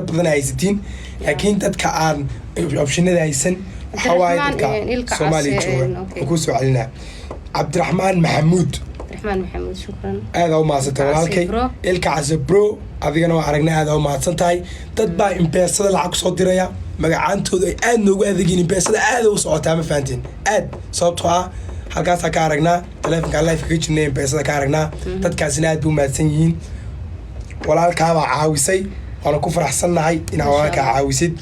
Badan haysatiin, laakiin dadka aan optionada haysan waxaa waaye Cabdiraxmaan, dadka Ilka Soomaaliya Case, jooga. Okay. Waan kuu soo celinaa. Cabdiraxmaan Maxamuud. Cabdiraxmaan Maxamuud, shukran. Aada u mahadsantahay. Ilka Case. Walaalkay. Bro. Ilka Case bro, adigana waa aragnay, aada u mahadsan tahay. Dad baa M-Pesada lacag kusoo diraya, magacaantoodu ay aad noogu adeegyiin. M-Pesada aada u socotaa, ma fahanteen? Aad, sababtoo ah halkaasaa ka aragnaa, taleefonka live kaga jirnay M-Pesada ka aragnaa. Dadkaasina aad bay u mahadsan yihiin. Walaalkaabaa caawisay, waana ku faraxsannahay inaad Masha walaalkaa Allah. caawisid.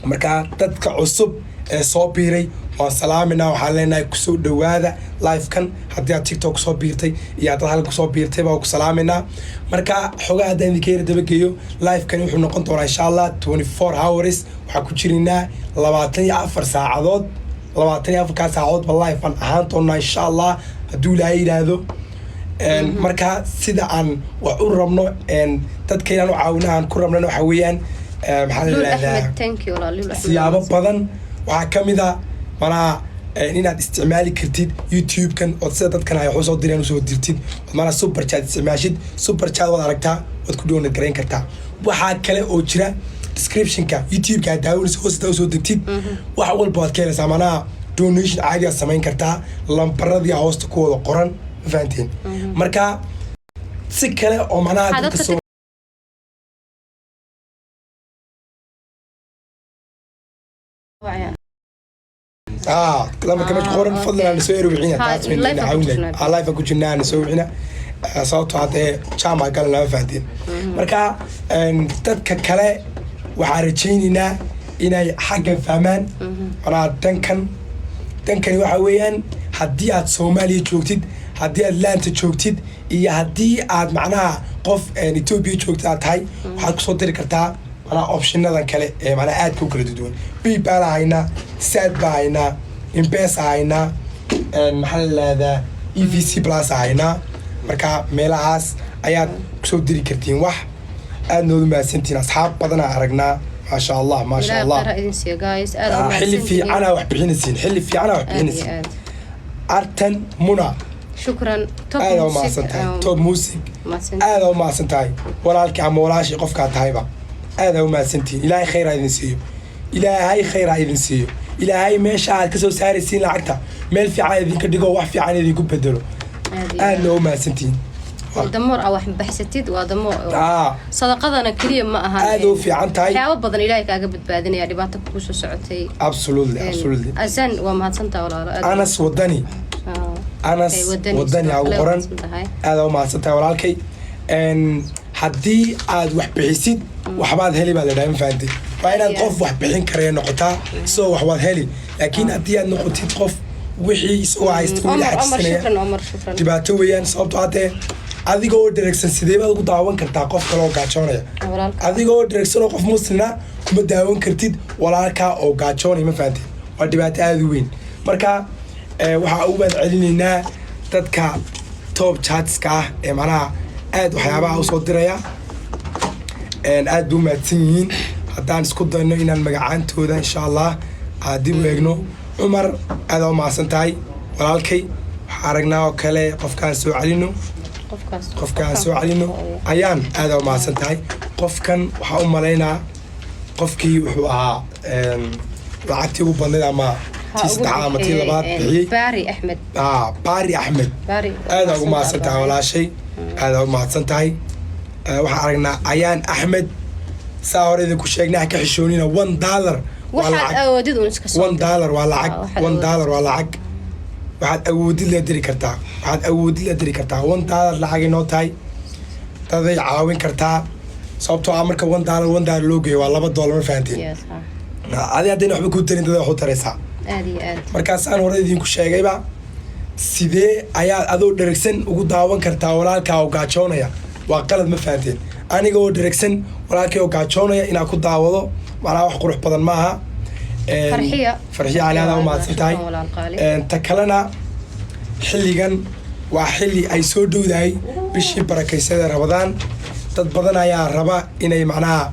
Marka dadka cusub ee soo biiray waan salaaminaa, waxaan leenahay kusoo dhawaada live-kan. Haddii aad TikTok kusoo biirtay iyo haddaad halka kusoo biirtay baa ku salaaminaa. Marka xogaha haddaan idinka yara dabageeyo, live-kani wuxuu noqon doonaa, insha Allah, 24 hours. Waxaan ku jiraynaa 24 saacadood. 24-kaa saacadood ba live aan ahaan doonaa, insha Allah, hadduu Ilaahay yidhaahdo. Marka sida aan wax u rabno, dadka inaan u caawino aan ku rabnana waxa weeyaan, maxaa la Lul yidhahdaa? Axmed, thank you walaal Lul Axmed. Siyaabo badan waxaa ka mid a manaa inaad isticmaali kartid YouTube-kan, ood sida dadkan ay wax usoo direen usoo dirtid, ood manaa super chat isticmaashid. Super chat waad aragtaa, waad ku donate garayn kartaa. Waxaa kale oo jira descriptionka YouTube-ka aad daawanaysa hoosta usoo degtid, wax walba waad ka helaysaa. Manaha donation caadi aad samayn kartaa, lambaradii hoosta ku wada qoran, ma fahanteen? Marka si kale oo manaha Waxaa dadka dadka soo wacayaan. Ah, lambarka meesha ku qoran. Ah, Fadlan aan soo eri wixina. Ha, taas weyn live aan ku caawinay. jirnaa. Ah, live aan ku jirnaa, aan soo wixina. Sababtoo haddee jaamac galan lama fahanteen. Marka dadka kale waxaan rajaynaynaa inay xaggan fahmaan. Manaa dankankani waxa weeyaan, haddii aad Soomaaliya joogtid, haddii aad laanta joogtid iyo haddii aad macnaha qof Ethiopia joogtid aad tahay, waxaad kusoo diri kartaa macnaha optionadan kale ee macnaha aadka u kala duwan. PayPal haynaa, Zaad baa haynaa, M-Pesa haynaa, maxaa la yidhahdaa, EVC Plus haynaa. Marka meelahaas ayaad kusoo diri kartiin. Wax aad noodu mahadsantihiin, asxaab badanaa aragnaa, maasha Allah, maasha Ilaahay Allah. khayr ha idin siiyo, guys, aad Ah, xilli fiicanaa wax bixinaysiin, xilli fiicanaa wax aad iyo bixinaysiin. Aad. Artan Muna. Shukran. Top Aada u Music, mahadsan tahay. Top Music. Mahadsan. Aada u mahadsan tahay walaalkii ama walaashii qofkaa tahayba, aada u mahadsantihiin. Ilaahay khayr ha idin siiyo, Ilaahay khayr ha idin siiyo. Ilaahay meesha aad kasoo saaraysiin lacagta meel fiican idinka dhigo, wax fiican idinku bedelo. Aad iyo Aadna u mahadsantihiin. Damoor aa wax baxsatid waa damo. Ah. Sadaqadana keliya ma ahan. Aad u fiican tahay. Waxyaabo badan Ilaahay kaaga badbaadinaya dhibaato kugu soo socotay. Absolutely. Azan, waa mahadsantaha walaalo, aad. Anas Wadani. Ah, Anas okay, Wadani, Wadani sidoo aa ugu kale qoran. waa mahadsantahay. Aada u mahadsan tahay walaalkay. Haddii aad wax bixisid, waxbaad heli baa la dhahay, ma fahantay? Waa inaad qof wax bixin karaya noqotaa, isagoo wax waad heli. Laakiin haddii aad noqotid qof wixii isagoo haysta weli Omar, Omar. xajisanaya, Shukran Omar, shukran. dhibaato weeyaan. Sababtoo haddee adiga oo dheregsan, sidee baad ugu daawan kartaa qof kale oo gaajoonaya? Walaalka. Adiga oo dheregsan oo qof muslina kuma daawan kartid walaalkaa oo gaajoonaya, ma fahanteen? Waa dhibaato aada u weyn. Marka waxaa ugu mahad celinaynaa dadka top chatska ah ee macnaha aad waxyaabaha usoo diraya. Aad bay u mahadsan yihiin. Haddaan isku dayno inaan magacaantooda, insha Allah, aad dib u eegno. Cumar, aada u mahadsan tahay walaalkay. Waxaa aragnaa oo kale qofkaan soo celino. Qofkaas. Qofkaan soo celino, ayaan aada u mahadsan tahay. Qofkan waxaa u malaynaa qofkii wuxuu ahaa lacagtii ugu badnayd ama tii saddexaad ama tii labaad bixiyey. Baari Axmed. Ah, Baari Axmed. Baari. Aada ugu mahadsan tahay walaashay, aada u mahadsan tahay. Waxaan aragnaa Ayaan Axmed. Saa hore idinku sheegnay, ha ka xishoonina. $1 waa Waxaad lacag. awoodid un iska soo One dir. dollar waa lacag. Ah, waxaad One awoodid. dollar waa lacag. Waxaad awoodid la diri kartaa, waxaad awoodid la diri kartaa. $1 lacag inoo tahay, daday caawin kartaa. Sababtoo ah marka $1 $1 loo geeyo waa $2, ma fahanteen? Yes, ha. Adi haddayna waxba kuu tarin, daday wax u taraysaa. Aad iyo aad. Markaasaan hore idinku sheegayba, sidee ayaad adoo dheragsan ugu daawan kartaa walaalkaa oo gaajoonaya? Waa qalad, ma fahanteen? Aniga oo dheragsan walaalkay oo gaajoonaya inaan ku daawado macnaha wax qurux badan maaha. Farxiya. Farxiya Cali, aad u mahadsan tahay. Shukran walaal qaali. Ta kalena, xilligan waa xilli ay soo dhowdahay bishii barakaysada Ramadaan. Dad badan ayaa raba inay macnaha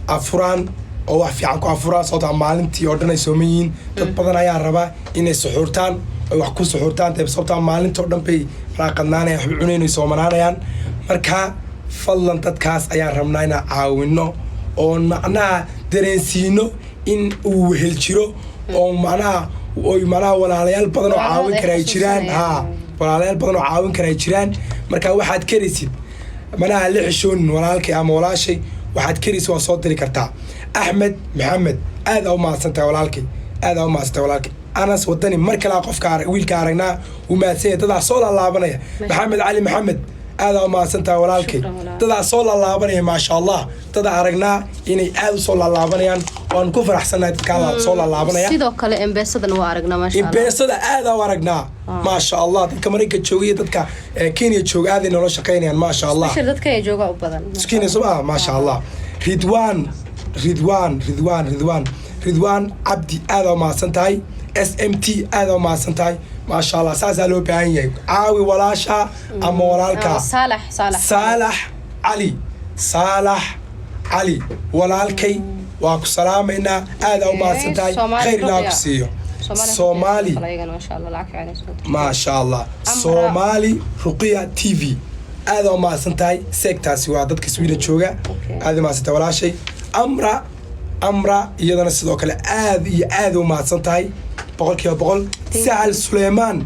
afuraan oo wax fiican ku afuraan, sababtoo ah maalintii oo dhan ay sooman yihiin. Dad badan ayaa raba inay suxuurtaan, ay wax ku suxuurtaan dee, sababtoo ah maalinta oo dhan bay macnaha qadnaanayaan, waxba cunayn, ay soomanaanayaan. Marka fadlan dadkaas ayaan rabnaa inaan caawino. Oon macnaha dareensiino in uu wehel jiro, oo macnaha oy macnaha walaalayaal badan oo caawin kara ay jiraan. Haa, walaalayaal badan oo caawin kara ay jiraan. Marka waxaad karaysid manaha la xishoonin, walaalkay ama walaashay. Waxaad karaysid waa soo diri kartaa. Axmed Maxamed, aad aa u mahadsantahay walaalkay, aad aa u mahadsantahay walaalkay. Anas Wadani, mar kalea qofka wiilka aragnaa, wuu mahadsan yahay. Dadaa soo laalaabanaya. Maxamed Cali Maxamed, aad aa u mahadsantahay walaalkay. Shukran, walaal. Dadaa soo laalaabanaya, maasha Allah. Dadaa aragnaa inay aad u soo laalaabanayaan. Waan ku faraxsannahay dadkaa soo laalaabanaya. Sidoo kale M-Pesadana waa aragnaa, maasha Allah. M-Pesada aad u aragnaa, maasha Allah. Dadka Maraykanka jooga iyo dadka Kenya jooga aaday noola shaqaynayaan, maasha Allah. Bashir, dadka ay jooga u badan. Kenya soo ah, maasha Allah. Ridwaan, Ridwaan, Ridwaan, Ridwaan, Ridwaan Cabdi, aad u mahadsan tahay. SMT, aad u mahadsan tahay, maasha Allah. Saasaa loo baahan yahay. Caawi walaasha ama walaalka. Saalax, Saalax. Saalax Cali, Saalax Cali, walaalkay, waa ku salaamaynaa. Aad u mahadsan tahay. Soomaali Khayr ilaa ku Ruqya. siiyo. Soomaali. Ayagana maasha Allah, lacag fiican ay soo dirtay. Maasha Allah. Amra. Soomaali Ruqiya TV, aad u mahadsan tahay. Seegtaasi waa dadka Sweden jooga. Aad u mahadsan tahay walaashay Amra. Amra iyadana sidoo kale aad iyo aad u mahadsan tahay, 100%. Sahal Suleymaan,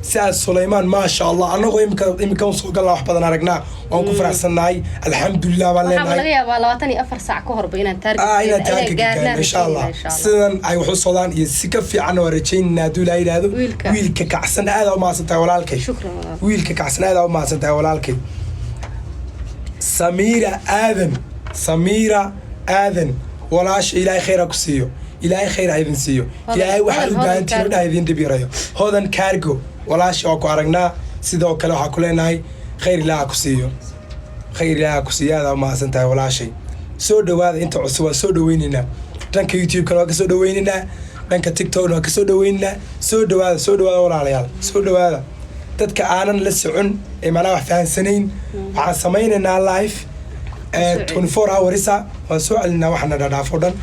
Sahal Suleymaan, maasha Allah. Annagoo imika soo galnaa wax badan aragnaa, waan ku faraxsannahay, alxamdulilah baan Waxaaba leenahay. laga yaabaa 24 saac ka horba inaan target inaan target gaarno, insha Allah. Sidan ay wax u socdaan iyo si ka fiicanna waa rajaynayna hadduu Ilaahay yidhaahdo. Wiilka. Wiilka kacsan, aad u mahadsan tahay walaalkay. Shukran, walaal. Wiilka kacsan, aad u mahadsan tahay walaalkay. Samiira Aadan, Samiira Aadan, walaasha, Ilaahay khayr ha ku siiyo. Ilaahay khayr ha idin siiyo. Hodan- Ilaahay waxaad u Hodan baahan tihiin Cargo. dha idin dhib yarayo. Hodan Cargo, walaasha, waa ku aragnaa. Sidoo kale waxaa ku leenahay khayr Ilaah ha ku siiyo, khayr Ilaah ha ku siiyo. Aad u mahadsan tahay walaashay. Soo dhawaada inta cusub, waa soo dhaweyneynaa. Dhanka YouTube-kana waa kasoo dhaweyneynaa, dhanka TikTokna waa kasoo dhaweyneynaa. Soo dhawaada, soo dhawaada walaalayaal, soo dhawaada. Dadka aanan la socon ee macnaha wax fahansanayn, waxaan samaynaynaa live 24 hours. Waan soo celinaa waxana dhadhaafo dhan.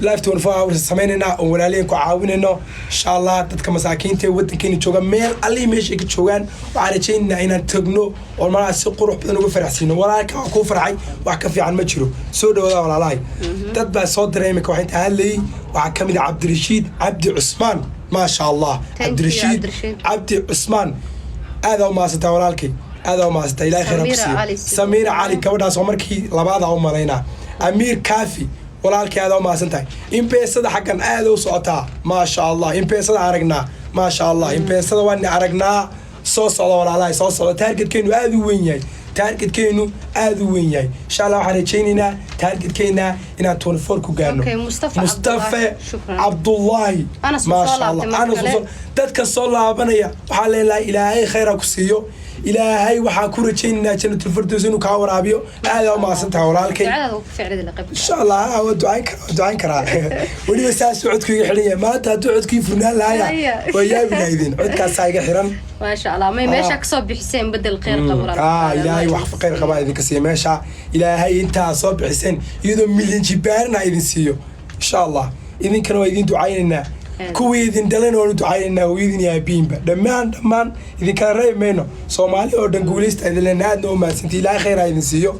Live 24 hours samaynaynaa oo walaaliheen ku caawinayno, insha Allah. Dadka masaakiinta ee wadankeena jooga, meel allihii meeshay ka joogaan, waxaan rajaynaynaa inaan tagno oo malaha si qurux badan uga faraxsiino. Walaalka waa kuu farxay, wax ka fiican ma jiro. Soo dhawaada walaalahay. Dad baa soo diray imika wax inta hadlayay. Waxaa ka mid ah Cabdirashiid Cabdi Cusmaan, maasha Allah. Thank you, Cabdirashiid Cabdirashiid. Cabdi Cusmaan, aad u mahadsantaa walaalkay, aad u mahadsantaa. Ilahay khayr ha ku Samiira siiyo. Cali sidoo Samiira kale. Cali, gabadhaas oo markii labaad u malaynaa. Amiir Kaafi, walaalkay, aad u mahadsan tahay. M-Pesada xaggan aad u socotaa, maasha Allah. M-Pesada aragnaa, maasha Allah. M-Pesada waan aragnaa. Soo socda walaalahay, soo socda. Targetkeenu aad u weyn yahay, targetkeenu aad u weyn yahay. Insha Allah waxaan rajaynaynaa targetkeena inaan 24 ku gaarno. Okay, Mustafa Mustafa Cabdullaahi, shukran. Cabdullaahi. Anas wuu soo Maasha Allah. laabtay mar Anas wuu kale. dadka soo laabanaya waxaa leenahay Ilaahay khayr ha ku siiyo. Ilaahay waxaa ku rajaynaynaa Janatulfirdows inuu kaa waraabiyo. Aad aa u mahadsan tahay walaalkay. Ducadaada ku ficnida la qayb. Insha Allah, waa ducayn karaa, waa ducayn karaa. Weliba saasuu codku iga xiran yahay maanta. Hadduu codkii furnaan lahaya, Haya. waa yaabi lahaydeen. Codkaasaa iga xiran. Maasha Allah, may meesha kasoo bixiseen bedel khayr qabo. Ilaahay wax khayr qabaa idinka siiyo meesha. Ilaahay intaa soo bixiseen iyadoo milyan jibaarna idin siiyo, insha Allah. Idinkana waa idin ducaynaynaa. Kuwii idin dhalan waanu ducaynaynaa, hooyadin iyo aabihiinba. Dhammaan, dhammaan idinkala reebi mayno. Soomaali oo dhan guuleysta idin leenahay. Aadna u mahadsantii. Ilaahay khayr ha idin siiyo,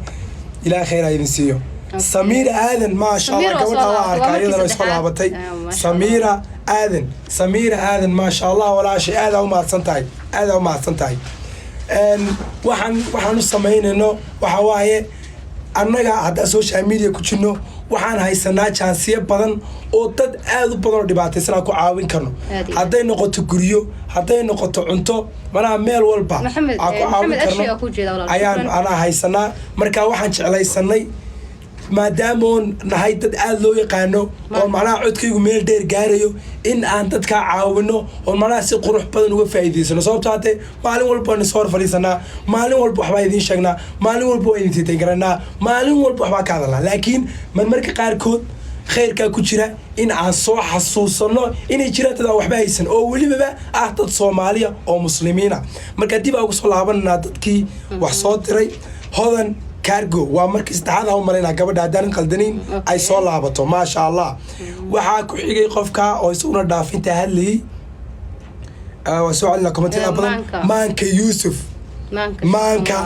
Ilaahay khayr ha idin siiyo. Samiira Aadan, maasha Allah. Samiira waa soo Gabadha waa laabatay, arkaa. waa markii Iyadana way soo saddexaad. laabatay. Ah, maasha. Samiira Aadan, Samiira Aadan, maasha Allah. Walaashay, aad aa u mahadsan tahay, aad aa u mahadsan tahay. Waxaan u samaynayno waxa waaye, annaga haddaan social media ku jirno, waxaan haysanaa chanceyo badan oo dad aad u badan oo dhibaataysan aan ku caawin karno. Aad iyo aad. Hadday noqoto guryo, hadday noqoto cunto, manaha meel walba Maxamed, aan ku caawin Maxamed Ashi karno waa ku jeeda walaal. ayaan Shukran. anaa haysanaa. Marka waxaan jeclaysanay, maadaama oon nahay dad aada loo yaqaano oo macnaha codkaygu meel dheer gaarayo, in aan dadkaa caawino oo macnaha si qurux badan uga faa'iidaysano. Sababto haddee maalin walba waan isoo hor fadhiisanaa, maalin walba waxbaa idiin sheegnaa, maalin walba waa idin tiitan maalin walba waxbaa ka hadalnaa. Laakiin marmarka qaarkood khayrkaa ku jira in aan soo xasuusano inay jiraan dad aan waxba haysan oo welibaba ah dad Soomaaliya oo Muslimiina. Marka dib aan ugu soo laabananaa dadkii wax soo diray. Hodan Cargo, waa markii saddexaad aan u malaynaa gabadha, haddaanan qaldanayn, ay soo laabato, maasha Allah. Waxaa ku xigay qofka oo isaguna dhaafinta hadlayay. Waa soo celina commentada badan. Maanka. Maanka Yuusuf. Maanka. Maanka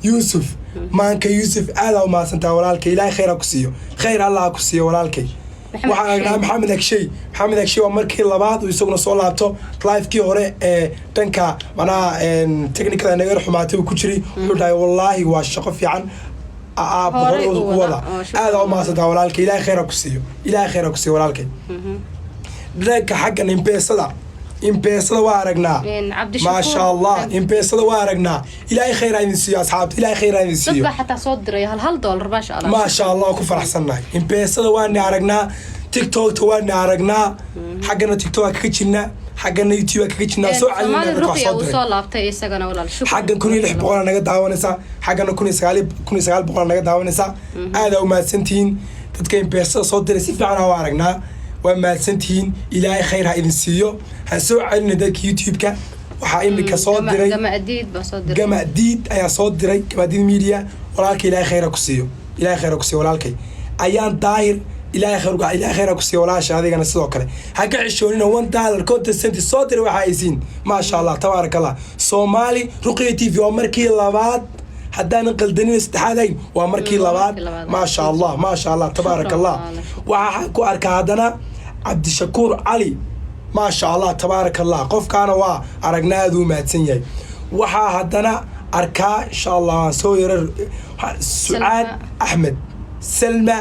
Yuusuf. Maanka Yuusuf, aadaa u mahadsantahay walaalkay. Ilaahay khayr ha ku siiyo, khayr Allah ha ku siiyo walaalkay. Maxamed Waxaan aragnaa Maxamed Agshay. Maxamed Agshay waa markii labaad uu isaguna soo laabto. Livekii hore ee dhanka macnaha technicada naga xumaatay uu ku jiray. Wuxuu dhahay, "Wallaahi waa shaqo fiican." Horay hore u u wada, wada. oo shukran. Aadaa u mahadsantahay walaalkay. Ilaahay khayr ha ku siiyo, Ilaahay khayr ha ku siiyo walaalkay. Dhanka xaggan M-Pesada, M-Pesada waa aragnaa. Cabdishakuur. Maasha Allah, M-Pesada waa aragnaa. Ilaahay khayr ha idin siiyo asxaabta, Ilaahay khayr ha idin Dad siiyo. baa xataa soo diray hal hal doolar, maasha Allah. Maasha Allah, ku faraxsannahay. M-Pesada waana aragnaa, TikTokta waana aragnaa, xaggana TikTok kaga jirnaa, xaggana YouTube kaga jirnaa. Soo Soomaali celinaa dadka wax Ruqya soo uu diray. soo laabtay isagana, walaal, shukran. Xaggan 1600 naga daawanaysaa, xaggana 1900 naga daawanaysaa. Aadaa u mahadsantihiin dadka M-Pesada soo diray, si fiican u aragnaa. Waa mahadsantihiin, Ilaahay khayr ha idin siiyo. Ha soo celina dadka YouTube-ka. Waxaa imika soo diray Gama Adiid baa soo diray. Gamadiid ayaa soo diray, Gamadiid Media. Walaalka, Ilaahay khayr ha ku siiyo, Ilaahay khayr ha ku siiyo walaalkay. Ayaan Daahir, Ilaahay khayr, Ilaahay khayr ha ku siiyo walaasha. Adigana sidoo kale ha ka xishoonina, $1.50 soo diray waxa aysiin. Maasha Allah, tabaaraka Allah. Soomaali Ruqya TV waa markii labaad, haddaanan qaldanin saddexaad hayn, waa markii labaad. Markii labaad. Maasha Allah, maasha Allah, tabaaraka Allah. Walaal. Waxaa ku arkaa haddana Cabdishakuur Cali. Maasha Allah, tabaaraka Allah. Qofkaana waa aragnaa, aad uu mahadsan yahay. Waxaa haddana arkaa, insha Allah, waan soo yarar, Sucaad Axmed, Salma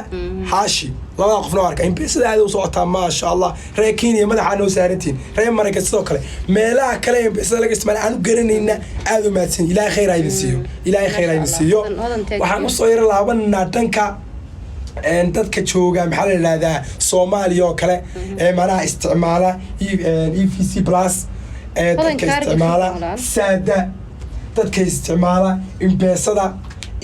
Xaashi, labada qofna waa arkaa. M-Pesada aad u socotaa, maasha Allah. Reer Kenya madaxaa noo saarantihin, reer Maraykan sidoo kale, meelaha kale M-Pesada laga isticmaala aanu garanayna, aad u mahadsan. Ilaahay khayr ha idin siiyo, Ilaahay khayr ha idin Masha siiyo. Allah. Hodan thank Waxaan you. usoo yaro laabanaa dhanka dadka jooga, maxaa la yidhahdaa, Soomaaliya oo kale ee macnaha isticmaala EVC Plus ee Hodan dadka kaarga isticmaala walaal. Saada, dadka isticmaala M-Pesada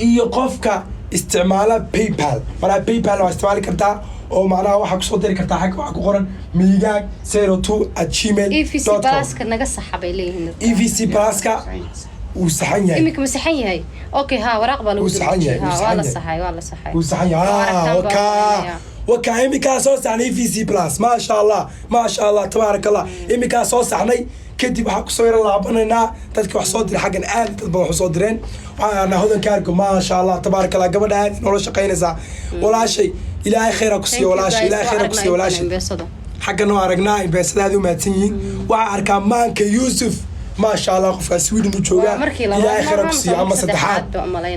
iyo qofka isticmaala PayPal. Macnaha PayPal waa isticmaali kartaa oo macnaha waxaa kusoo diri kartaa xagga waxaa ku qoran migaag02@gmail EVC dot com. Pluska naga saxa bay leeyihiin dadka. EVC Pluska wuu saxan yahay. Iminka ma saxan yahay? Okay, ha, waraaq baa lagu Wuu saxan yahay, dul wuu ha, waa saxan la yahay. saxay, waa la saxay. Wuu saxan yahay. Waa aragtaan baa wakaa oranaya. Wakaa iminkaa soo saxnay EVC Plus. Maasha Allah, maasha Allah, tabaaraka Allah. Iminkaa soo saxnay. Kadib waxaa kusoo yaro laabanaynaa dadka wax soo diray. Xaggan aad dad badan wax soo direen. Waxaan aragnaa Hodanka Argo. Maasha Allah, tabaaraka Allah. Gabadha aad noola shaqaynaysaa, walaashay, Ilaahay khayr ha ku siiyo walaashay, Ilaahay khayr ha ku siiyo walaashay. Xaggan oo aragnaa M-Pesada, aad u mahadsan yihiin. Waxaa arkaa Maanka Yuusuf, maasha Allah. Qofkaa Sweden u joogaa, Ilaahay khayr ha ku siiyo. Ama saddexaad,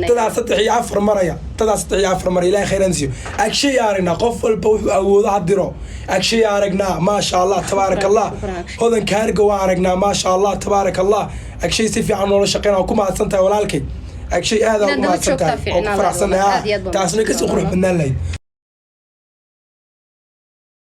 dadaa saddex iyo afar maraya, dadaa saddex iyo afar maraya, Ilaahay khayr ha siiyo. Agshay aragnaa, qof walba wuxuu awoodo ha diro. Agshay aragnaa, maasha Allah, tabaaraka Allah. Hodanka Harga waa aragnaa, maasha Allah, tabaaraka Allah. Agshay si fiican noola shaqeyn, waa ku mahadsan tahay walaalkay. Agshay aad ugu mahadsan tahay oo ku faraxsannahay, taasna kasii qurux badnaan lahayd.